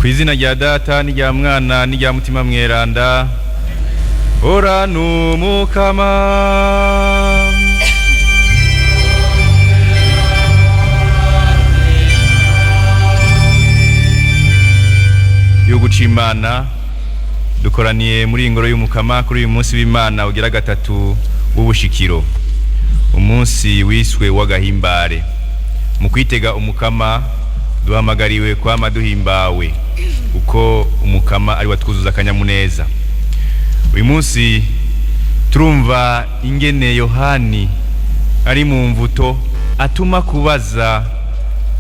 Ku izina rya Data n'irya Mwana n'irya Mutima Mweranda, ora n'Umukama. Gihugu c'Imana, dukoraniye muri iyi ngoro y'Umukama kuri uyu munsi w'Imana ugira gatatu w'ubushikiro, umunsi wiswe w'agahimbare. Mu kwitega Umukama duhamagariwe kwama duhimbawe, kuko Umukama ari watwuzuza akanyamuneza. Uyu munsi turumva ingene Yohani ari mu mvuto atuma kubaza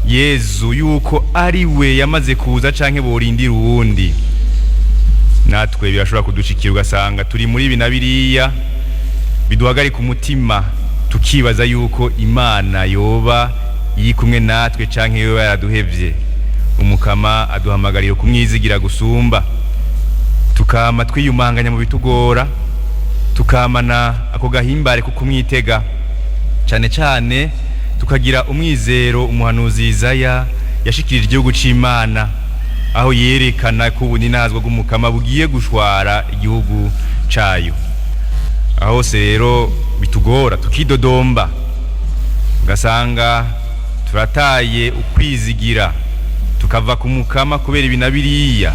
Yezu yuko ari we yamaze kuza canke borindira uwundi. Natwe birashobora kudushikira, ugasanga turi muri ibi na biriya biduhagarika umutima, tukibaza yuko Imana yoba iri kumwe natwe canke yoba yaraduhevye. Umukama aduhamagarira kumwizigira gusumba, tukama twiyumanganya mu bitugora, tukamana ako gahimbare ko kumwitega, cane cane tukagira umwizero umuhanuzi Izaya yashikirije igihugu c'Imana, aho yerekana ko ubuninazwa bw'Umukama bugiye gushwara igihugu cayo. Aho hose rero bitugora, tukidodomba, ugasanga turataye ukwizigira, tukava ku Mukama kubera ibi na biriya.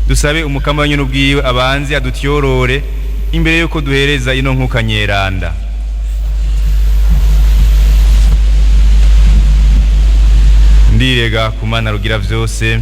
Dusabe Umukama wenyine ubwiwe abanze adutyorore imbere yuko duhereza ino nkuka nyeranda. Ndirega ku Mana Rugira vyose.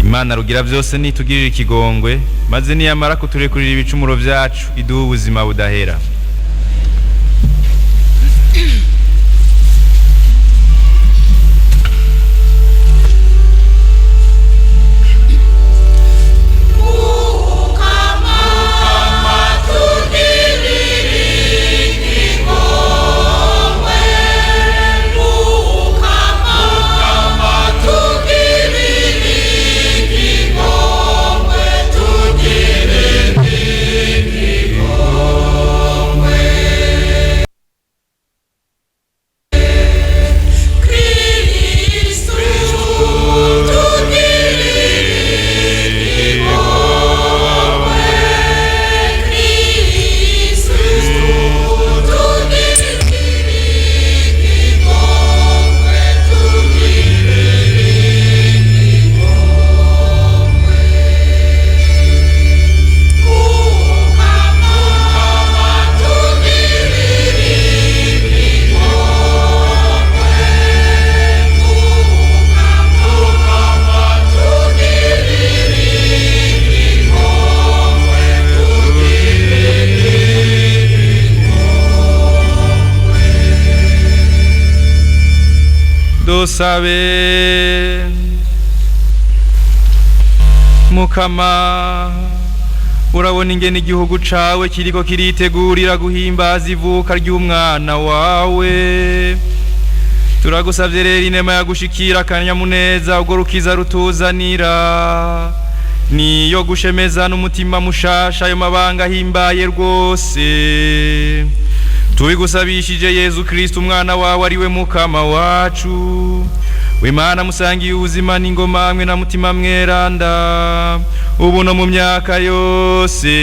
Imana Rugira vyose nitugirira ikigongwe, maze niyamara kuturekurira ibicumuro vyacu, iduhe ubuzima budahera. Dusabe. Mukama, urabona ingene igihugu cawe kiriko kiritegurira guhimbaza ivuka ry'umwana wawe. Turagusavye rero inema yagushikira akanyamuneza ubwo rukiza rutuzanira, niyo gushemeza n'umutima mushasha ayo mabanga ahimbaye rwose. Tubigusabishije Yezu Kristo umwana wawe, ari we Mukama wacu. W'Imana musangiye ubuzima n'ingoma hamwe na Mutima Mweranda, ubu no mu myaka yose.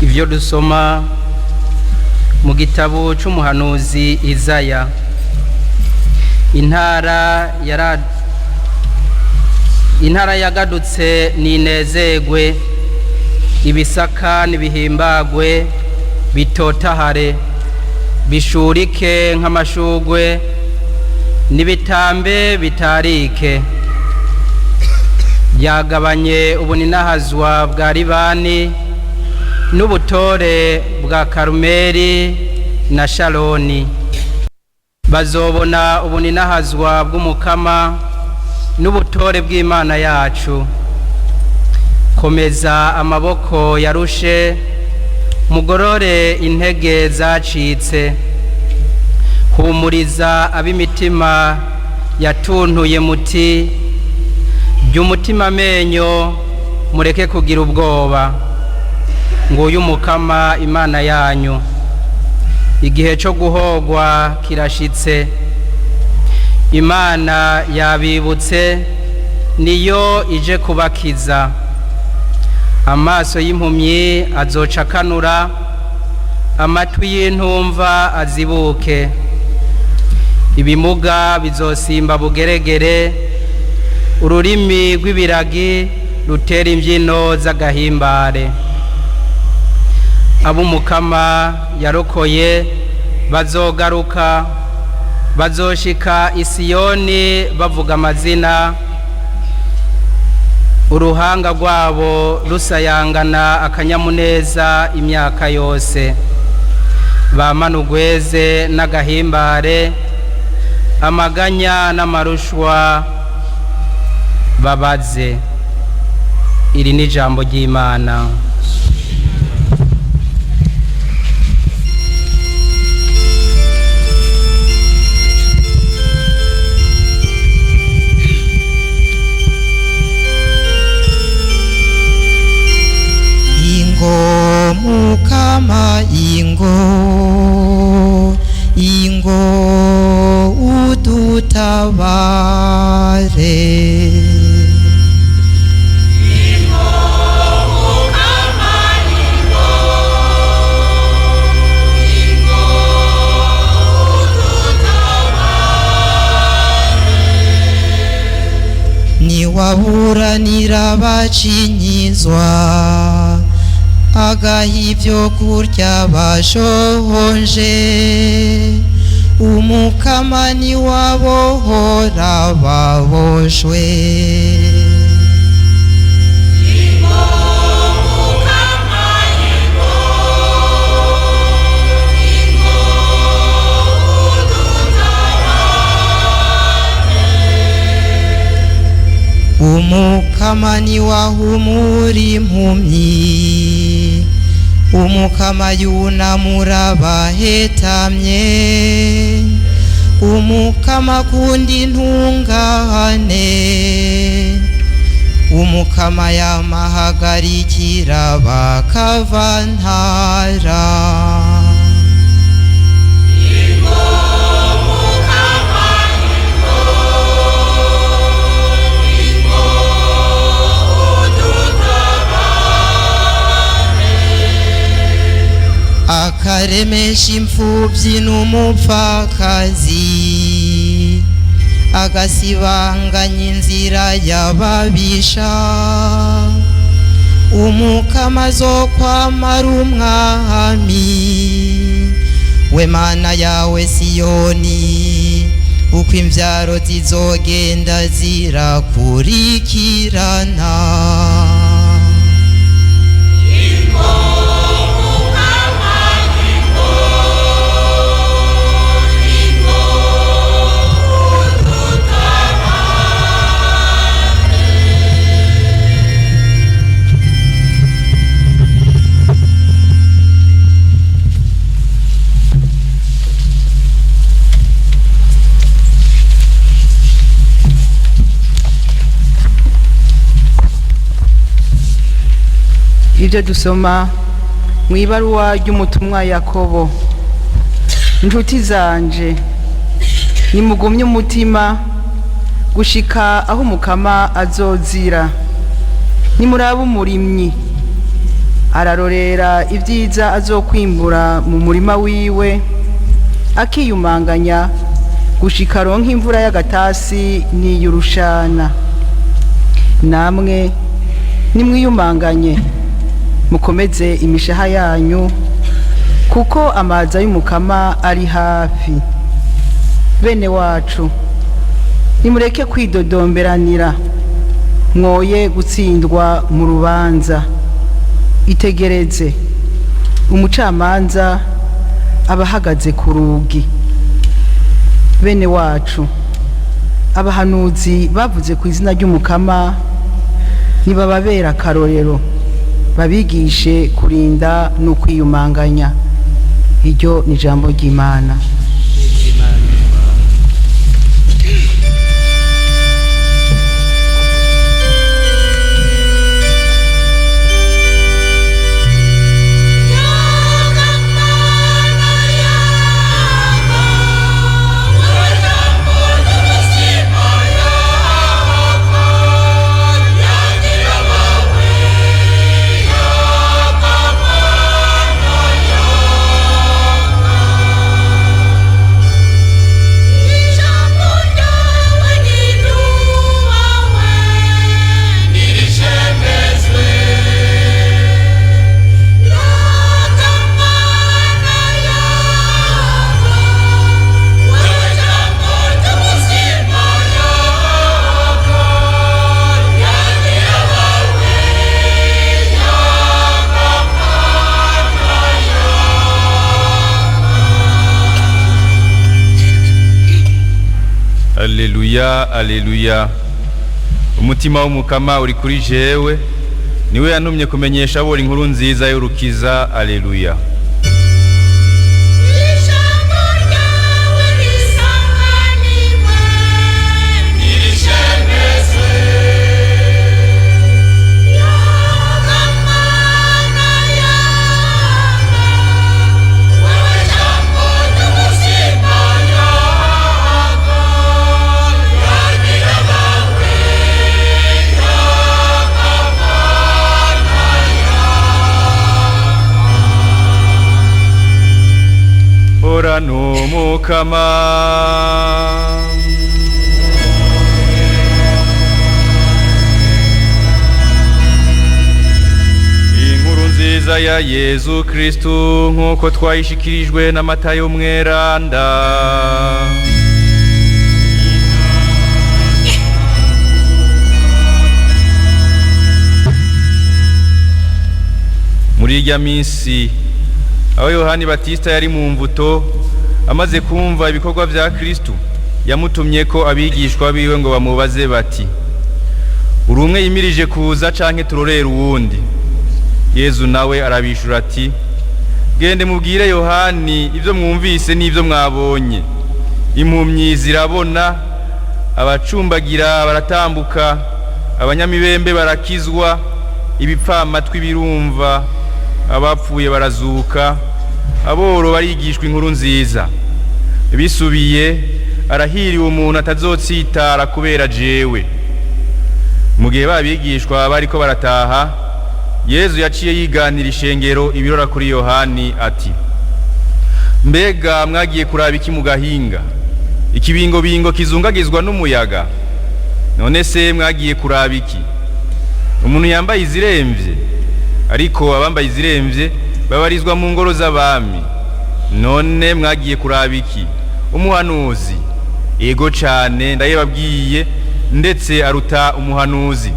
Ibyo dusoma mu gitabo c'umuhanuzi Izaya. Intara yagadutse ninezegwe, ibisaka nibihimbagwe bitotahare, bishurike nk'amashugwe, nibitambe bitarike. Yagabanye ubuninahazwa bwa Libani n'ubutore bwa Karumeli na Sharoni. Bazobona ubuninahazwa bw'Umukama n'ubutore bw'Imana yacu. Komeza amaboko yarushe, mugorore intege zacitse. Humuriza ab'imitima yatuntuye muti: jya umutima amenyo, mureke kugira ubwoba. Nguyu Umukama Imana yanyu, igihe cyo guhogwa kirashitse. Imana yabibutse, niyo ije kubakiza. Amaso y'impumyi azoca akanura, amatwi y'intumva azibuke. Ibimuga bizosimba bugeregere, ururimi rw'ibiragi rutera imbyino z'agahimbare. Ab'Umukama yarokoye bazogaruka, bazoshika Isiyoni bavuga amazina, uruhanga rwabo rusayangana akanyamuneza imyaka yose. Bamana ugweze n'agahimbare, amaganya n'amarushwa babaze. Iri ni ijambo ry'Imana. Ingo Mukama, ingo, ingo udutabare. Niwaburanira bacinyizwa, agaha ibyo kurya bashonje. Umukama niwabohora baboshwe. Umukama niwahumura impumyi, Umukama yunamura abahetamye, Umukama akunda intungane, Umukama yamahagarikira bakavantara. Akaremesha imfubyi n'umupfakazi, agasibanganya inzira y'ababisha. Umukama azokwamara umwami we, Mana yawe Siyoni, uko imvyaro zizogenda zirakurikirana. Ibyo dusoma mu ibaruwa ry'umutumwa Yakobo. Inshuti zanje, nimugumye umutima gushika aho Umukama azozira. Nimuraba umurimyi ararorera ibyiza azokwimbura mu murima wiwe, akiyumanganya gushika aronka imvura y'agatasi n'iy'urushana. Namwe nimwiyumanganye, mukomeze imishaha yanyu, kuko amaza y'Umukama ari hafi. Bene wacu, nimureke kwidodomberanira. Mwoye gutsindwa mu rubanza. Itegereze, umucamanza aba ahagaze ku rugi. Bene wacu, abahanuzi bavuze ku izina ry'Umukama ntibababera akarorero, babigishe kurinda no kwiyumanganya. Iryo ni ijambo ry'Imana. Aleluya, aleluya! Umutima w'Umukama uri kuri jewe, niwe yantumye kumenyesha abora inkuru nziza y'urukiza. Aleluya! Ijambo ryawe risanganirwe nirishemezwe, yaga Mana yaga, wewe jambo ry'ubuzima, yaga yagira abawe, yaga Mana yaga. Hora n'Umukama. Inkuru nziza ya Yezu Kristu nk'uko twayishikirijwe na Matayo mweranda. Muri irya minsi aho Yohani Batista yari mu mvuto, amaze kumva ibikorwa vya Kristu, yamutumye ko abigishwa biwe ngo bamubaze bati: "Uri umwe yimirije kuza canke turorera uwundi?" Yezu nawe arabishura ati: "Gende mubwire Yohani ibyo mwumvise n'ibyo mwabonye: Impumyi zirabona, abacumbagira baratambuka, abanyamibembe barakizwa, ibipfamatwi birumva, abapfuye barazuka, aboro barigishwa inkuru nziza. Bisubiye, arahiriwe umuntu atazotsitara kubera jewe." Mu gihe babigishwa bariko barataha, Yezu yaciye yiganira ishengero ibirora kuri Yohani ati: "Mbega mwagiye kuraba iki mu gahinga? Ikibingobingo kizungagizwa n'umuyaga? None se mwagiye kuraba iki? Umuntu yambaye iziremvye? Ariko abambaye iziremvye babarizwa mu ngoro z'abami. None mwagiye kuraba iki? Umuhanuzi? Ego cane, ndayebabwiye, ndetse aruta umuhanuzi.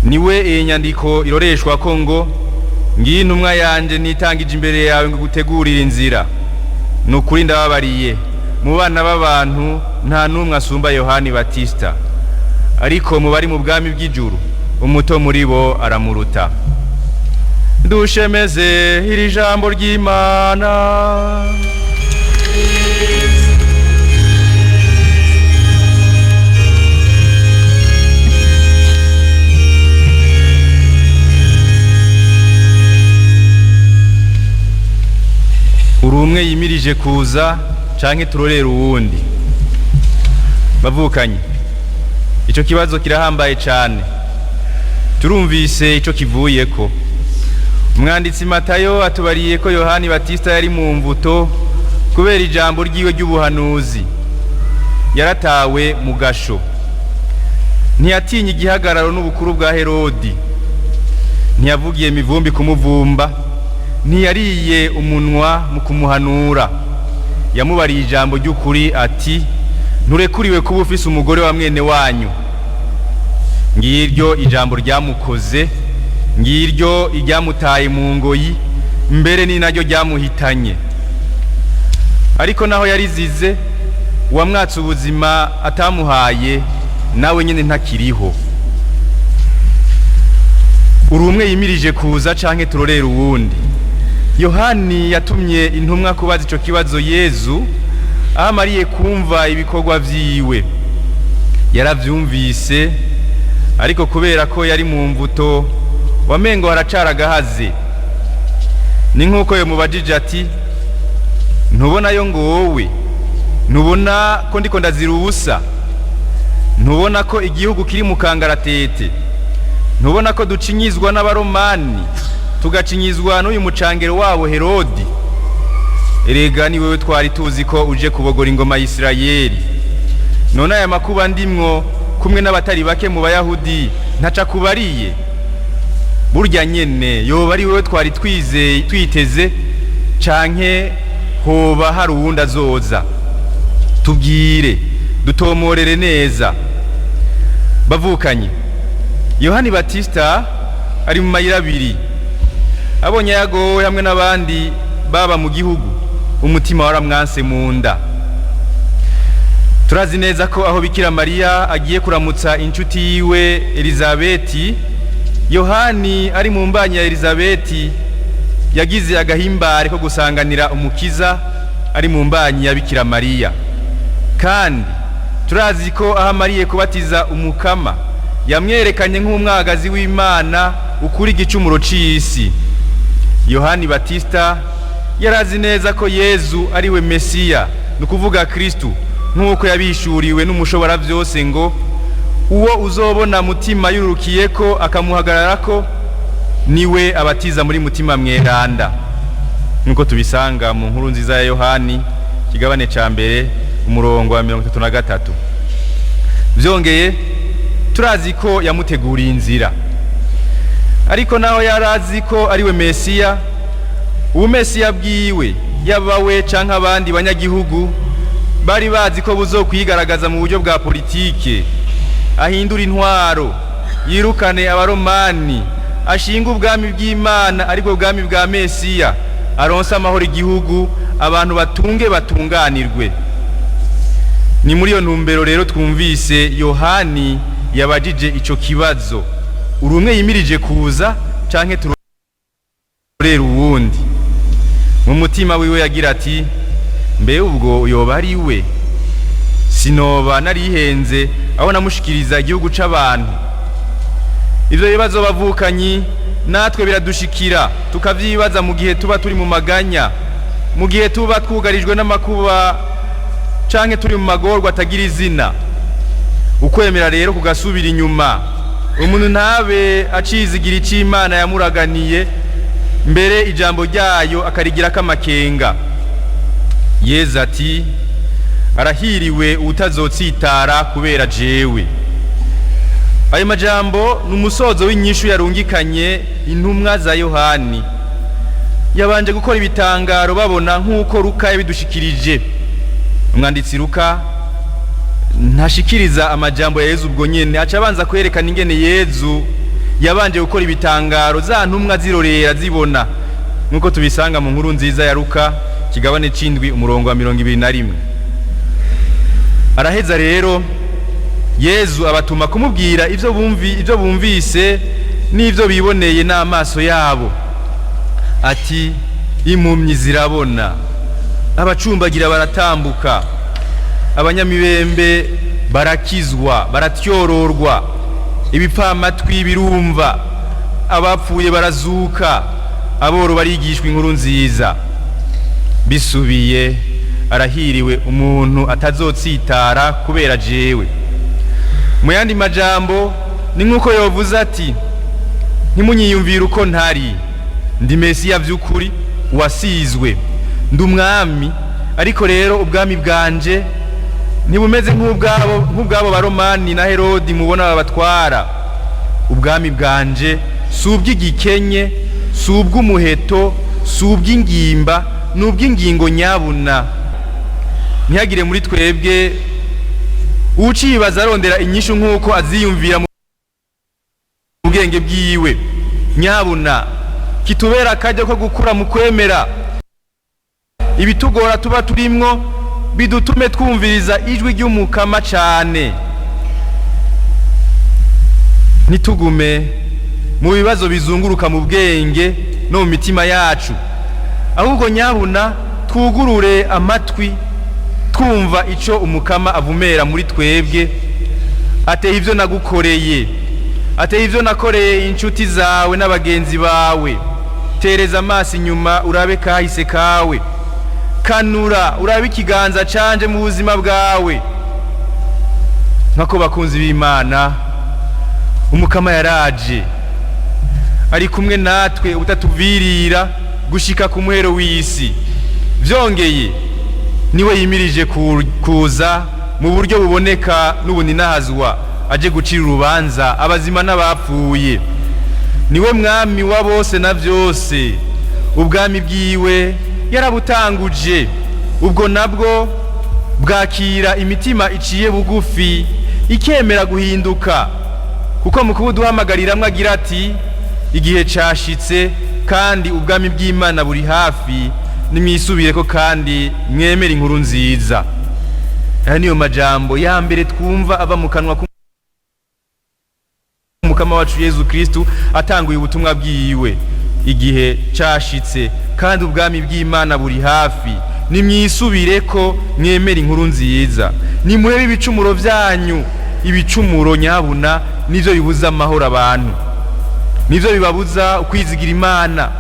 Niwe iyi nyandiko iroreshwa ko ngo: 'Ngiyi intumwa yanje nitangije imbere yawe ngo igutegurire inzira.' Ni ukuri ndababariye, mu bana b'abantu nta n'umwe asumba Yohani Batista, ariko mu bari mu bwami bw'ijuru umuto muri bo aramuruta." Dushemeze iri jambo ry'Imana. Uri umwe yimirije kuza canke turorera uwundi? Bavukanye, ico kibazo kirahambaye cane. Turumvise ico kivuyeko. Umwanditsi Matayo atubariye ko Yohani Batista yari mu mvuto kubera ijambo ryiwe ry'ubuhanuzi. Yaratawe mu gasho, ntiyatinya igihagararo n'ubukuru bwa Herodi, ntiyavugiye mivumbi kumuvumba, ntiyariye umunwa mu kumuhanura. Yamubariye ijambo ry'ukuri ati: "Nturekuriwe kuba ufise umugore wa mwene wanyu." Ngiryo ijambo ryamukoze, ngiryo iryamutaye mu ngoyi, mbere ni naryo ryamuhitanye. Ariko naho yarizize, uwamwatse ubuzima atamuhaye nawe nyine ntakiriho. Uri umwe yimirije kuza canke turorera uwundi? Yohani yatumye intumwa kubaza ico kibazo Yezu aho amariye kumva ibikorwa vyiwe. Yaravyumvise, ariko kubera ko yari mu mvuto wamengo haracara agahaze. Ni nk'uko yamubajije ati: "Ntubonayo ngo wowe ntubona ko ndiko ndazira ubusa? Ntubona ko igihugu kiri mu kangaratete? Ntubona ko ducinyizwa n'Abaromani, tugacinyizwa n'uyu mucangero wabo Herodi? Erega ni wewe twari tuzi ko uje kubogora ingoma y'Isirayeli. None aya makuba ndimwo kumwe n'abatari bake mu Bayahudi ntaca kubariye. Burya nyene yoba ari wewe twari twizeye twiteze, canke hoba hari uwundi azoza? Tubwire, dutomorere neza." Bavukanye, Yohani Batista ari mu mayira abiri. Abonye yagowe hamwe n'abandi baba mu gihugu, umutima waramwanse mu nda. Turazi neza ko aho Bikira Mariya agiye kuramutsa inshuti yiwe Elizabeti, Yohani ari mu mbanyi ya Elizabeti yagize agahimbare ko gusanganira Umukiza ari mu mbanyi ya Bikira Mariya. Kandi turazi ko aho amariye kubatiza Umukama, yamwerekanye nk'umwagazi w'Imana ukuri igicumuro c'isi. Yohani Batista yarazi neza ko Yezu ari we Mesiya, ni ukuvuga Kristu, nk'uko yabishuriwe n'Umushobora byose ngo: "Uwo uzobona Mutima yurukiye ko akamuhagararako, niwe abatiza muri Mutima Mweranda", nk'uko tubisanga mu Nkuru Nziza ya Yohani, kigabane ca mbere, umurongo wa 33. Byongeye turazi ko yamuteguriye inzira. Ariko naho yari azi ko ari we Mesiya, ubumesiya bwiwe, yaba we canke abandi banyagihugu, bari bazi ko buzokwigaragaza mu buryo bwa politike: ahindura intwaro, yirukane Abaromani, ashinga ubwami bw'Imana, aribwo bwami bwa Mesiya, aronse amahoro igihugu, abantu batunge batunganirwe. Ni muri iyo ntumbero rero twumvise Yohani yabajije ico kibazo: "Uri umwe yimirije kuza, canke turorera uwundi?" Mu mutima wiwe yagira ati: "Mbe ubwo yoba ari we? Sinoba narihenze aho namushikiriza igihugu c'abantu?" Ivyo bibazo, bavukanyi, natwe biradushikira tukavyibaza mu gihe tuba turi mu maganya, mu gihe tuba twugarijwe n'amakuba canke turi mu magorwa atagira izina. Ukwemera rero kugasubira inyuma, umuntu ntabe acizigira ico Imana yamuraganiye, mbere ijambo ryayo akarigirako amakenga. Yezu ati: "Arahiriwe utazotsitara kubera jewe." Ayo majambo ni umusozo w'inyishu yarungikanye intumwa za Yohani. Yabanje gukora ibitangaro babona, nk'uko Ruka yabidushikirije. Umwanditsi Ruka ntashikiriza amajambo ya Yezu ubwo nyene, aca abanza kwerekana ingene Yezu yabanje gukora ibitangaro za ntumwa zirorera zibona, nk'uko tubisanga mu Nkuru Nziza ya Ruka, kigabane c'indwi, umurongo wa 21. Araheza rero Yezu abatuma kumubwira ivyo bumvi, ivyo bumvise n'ivyo biboneye n'amaso yabo, ati: "Impumyi zirabona, abacumbagira baratambuka, abanyamibembe barakizwa baratyororwa, ibipfamatwi birumva, abapfuye barazuka, aboro barigishwa inkuru nziza. Bisubiye, arahiriwe umuntu atazotsitara kubera jewe." Mu yandi majambo ni nk'uko yovuze ati: "Ntimunyiyumvire uko ntari. Ndi Mesiya by'ukuri, wasizwe, ndi umwami. Ariko rero ubwami bwanje ntibumeze nk'ubwabo Baromani na Herodi mubona babatwara. Ubwami bwanje si ubw'igikenye, si ubw'umuheto, si ubw'ingimba, ni ubw'ingingo nyabuna." Ntihagire muri twebwe ucibaza arondera inyishu nk'uko aziyumvira. n'ubwenge bwiwe. Nyabuna kitubera akaryo ko gukura mu kwemera. Ibitugora tuba turimwo bidutume twumviriza ijwi ry'Umukama cane, ntitugume mu bibazo bizunguruka mu bwenge no mu mitima yacu, ahubwo nyabuna twugurure amatwi twumva ico Umukama avumera muri twebwe. Ateye ivyo nagukoreye, ateye ivyo nakoreye inshuti zawe n'abagenzi bawe. Tereza amaso inyuma urabe kahise kawe, kanura urabe ikiganza canje mu buzima bwawe. Nkako bakunzi b'Imana, Umukama yaraje, ari kumwe natwe ubutatuvirira gushika ku muhero w'isi. Vyongeye niwe yimirije kuza mu buryo buboneka n'ubuninahazwa, aje gucira urubanza abazima n'abapfuye. Niwe mwami wa bose na vyose. Ubwami bwiwe yarabutanguje, ubwo nabwo bwakira imitima iciye bugufi ikemera guhinduka, kuko mu kubuduhamagariramwo agira ati: "Igihe cashitse kandi ubwami bw'Imana buri hafi, nimwisubireko kandi mwemere inkuru nziza." Aya niyo majambo ya mbere twumva ava mu kanwa k'Umukama wacu Yezu Kristu atanguye ubutumwa bwiwe: "Igihe cashitse kandi ubwami bw'Imana buri hafi, nimwisubireko mwemere inkuru nziza." Nimuhebe ibicumuro vyanyu. Ibicumuro nyabuna nivyo bibuza amahoro abantu, nivyo bibabuza ukwizigira Imana,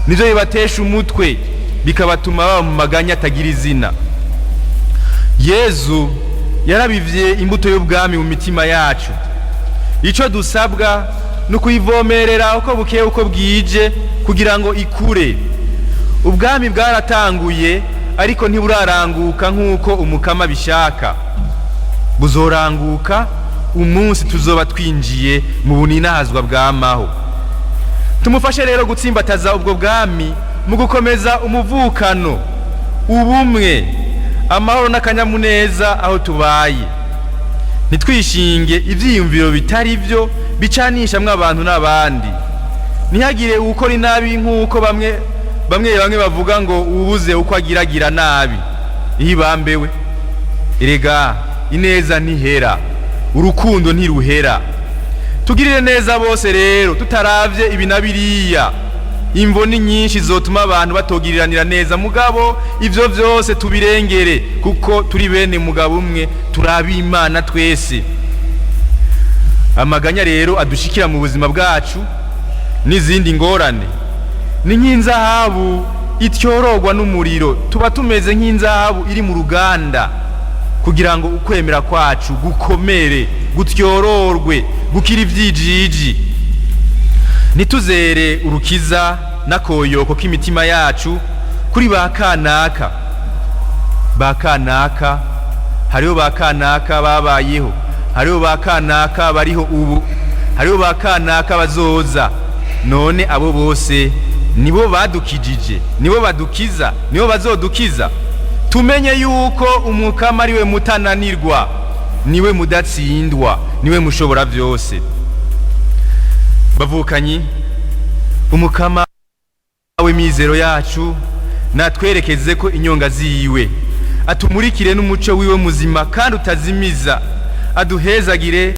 nivyo bibatesha umutwe bikabatuma baba mu maganya atagira izina. Yezu yarabivye imbuto y'ubwami mu mitima yacu. Ico dusabwa ni ukuyivomerera uko bukeye uko bwije kugira ngo ikure. Ubwami bwaratanguye, ariko ntiburaranguka nk'uko Umukama bishaka. Buzoranguka umunsi tuzoba twinjiye mu buninahazwa bwamaho. Tumufashe rero gutsimbataza ubwo bwami mu gukomeza umuvukano, ubumwe, amahoro n'akanyamuneza aho tubaye. Ntitwishinge ivyiyumviro bitari byo bicanishamwo abantu n'abandi. Ntihagire uwukora inabi, nk'uko bamwe bamwe bamwe bavuga ngo uwubuze uko agiragira nabi. Iyo ibambewe, erega ineza ntihera, urukundo ntiruhera. Tugirire neza bose rero tutaravye ibi na biriya. Imvo ni nyinshi zotuma abantu batogiriranira neza, mugabo ivyo vyose tubirengere, kuko turi bene mugabo umwe, turabe Imana twese. Amaganya rero adushikira mu buzima bwacu n'izindi ngorane ni nk'inzahabu ityororwa n'umuriro. Tuba tumeze nk'inzahabu iri mu ruganda kugira ngo ukwemera kwacu gukomere, gutyororwe, gukira ivyijiji. Ntituzere urukiza n'akoyoko k'imitima yacu kuri ba kanaka, ba kanaka. Hariho ba kanaka babayeho, hariho ba kanaka bariho ubu, hariho ba kanaka bazoza. None abo bose nibo badukijije, nibo badukiza, nibo bazodukiza? Tumenye yuko Umukama ariwe mutananirwa, niwe mudatsindwa, niwe mushobora byose. Bavukanyi, Umukama w'imizero yacu natwerekeze ko inyonga ziwe, atumurikire n'umuco wiwe muzima kandi utazimiza, aduhezagire.